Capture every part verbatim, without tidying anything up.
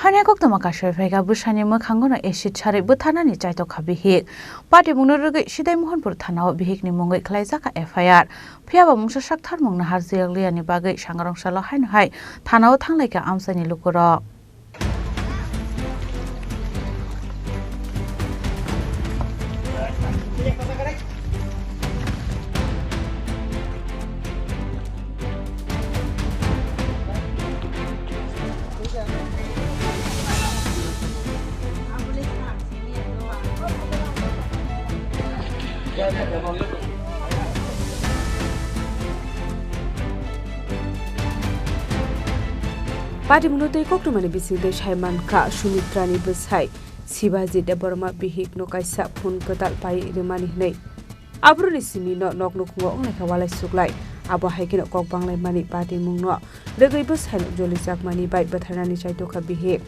Ani koktwma kasui phaikha, bwsani mwkhangono acid sarwi bwtharnani chaitokha bihik. Patimungno rwgwi Sidai Mohonpur thanao bihikni mungwi khlaijak kha F I R. Phiyaba mungsa saktharmung naharjak liyani bagwi sangrong salo haino hai thanao thanglaikha amchaini lukurok. Patimungno tei koktwmani bisingtwi sai mankha Sumitrani bwsai Shivaji Debbarma bihikno kaisa phone kwtal pai rwmani hwnwi. Aborokni simino nok nukhungo wnglaikha walai suklai. Abo hai kheno kok banglaimani patimungno rwgwi bwsaino jolijakmani bai bwtharnani chaitokha bihik.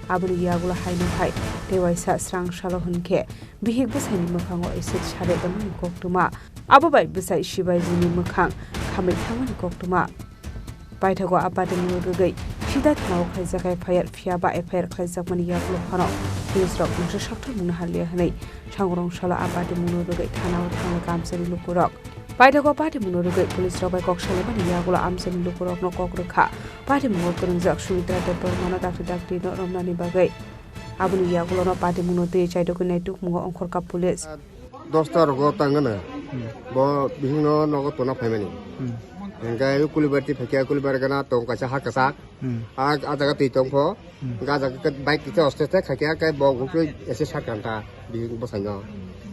Aboni yagulo haino hai tei waisa srang salo hwnkhe bihik bwsaini mwkhango acid sarwi tongmani koktwma. Abo bai bwsai Shivajini mwkhang khamwi thangmani koktwma. Paithago a patimungno rwgwi sida thanao khlaijak F I R, phiyaba F I R khlaijakmani yagulo phano police rok mungsa saktharmung naharliya hwnwi sangrong salo a patimungno rwgwi thanao thanglai kamchani lukurok. Paithago patimungno rwgwi police rok bai kok salaimani yagulo amchaini lukurokno kok rwkha. Patimungo kwrwngjak Sumitra Debbarmano dakti daktino romnani bagwi. Aboni yagulono patimungno twi chaitokwi naitukmungo ongkhorkha police. Dosta rogo tangana. Hmm. Bo bihingno nogo tona phaimani. Hmm. Hingke kulibati phaikya, kulibar gana tong kaisa ha kasak. Hmm. A, a jaga twi tongpho. Hmm. Ga jaga ke bike kisa oste oste khaikya, ke bo gukui ese sak kanta bihing bwsaino.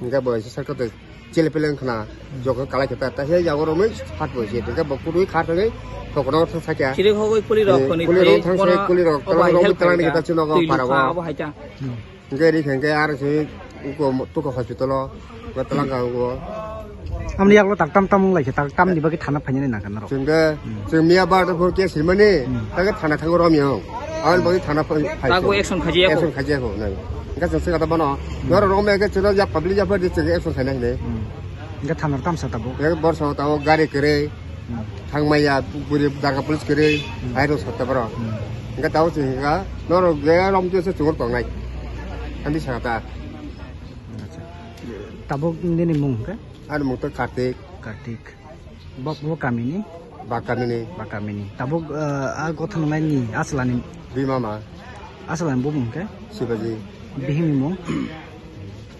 Hingke bo ese sak kanta chile pele wngkhana. Hmm. Joko kalai kata, ta he yago romwi hat bo se. Hingke bo kudui khat wngwi thokono thang sakya. Chiri hogoi kuli rok Eh, khoni kuli rok thang se, kuli rok, obo talang hai rok, help talang khaikya. Kita chino go Twi para lukha, go. Obo hai ta. Hmm. Hingke ri hingke ar se uko mo-, tuko hospital o, uko talangka uko. Amni yaklo tak tam tam wng lai khe, tak tam ni bagwi thana phainani nangkha norok. Chwngke, Hmm. chwng miya bar da phur case rimani, Hmm. tak thana thango rom yang. Aboni bagwi thana phai, phai Tago chwng. Action khaji ya ko? Action khaji ya ko, nai. Hingke chwng se kata bono, Hmm. noro rom ya ke chwng ya public ya phai de chwng action khaina hine. Hmm. Hingke thana tam sa tabo. Ya bor sa tabo gari kere. Hmm. Thangmaya, buri darga police kwrwi, Hmm. hai rw sota borok. Hmm. Hingke tao chwng hingka, norok je rom je se chungo tongnai. Ani saka ta. Acha. Tabuk nini mung hingke? Ani mung to Kartik. Kartik. Bo, bo kamini? Ba kamini. Ba kamini. Tabuk, eh, a gothang nai ni aslani? Bima ma. Aslani bo mung hingke? Sibaji. Bihingni mung?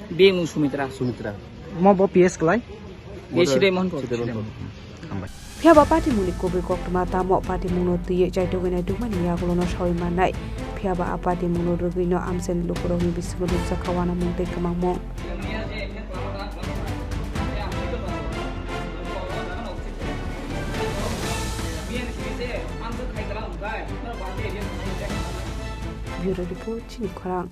Bihingni mung Sumitra. Sumitra. Mo bo P S klai? Ye Sidai Mohonpur. Sidai Mohonpur. Hambai. Phiyaba patimungni kubui koktwma tamo patimungno twiwi chaitugwi naitukmani yagulono sawi mannai. Phiyaba a patimungno rwgwino amchaini lukurokni bisingo nukjakha uanamung tei kwmangmung. Bureau Report, Chini Khorang.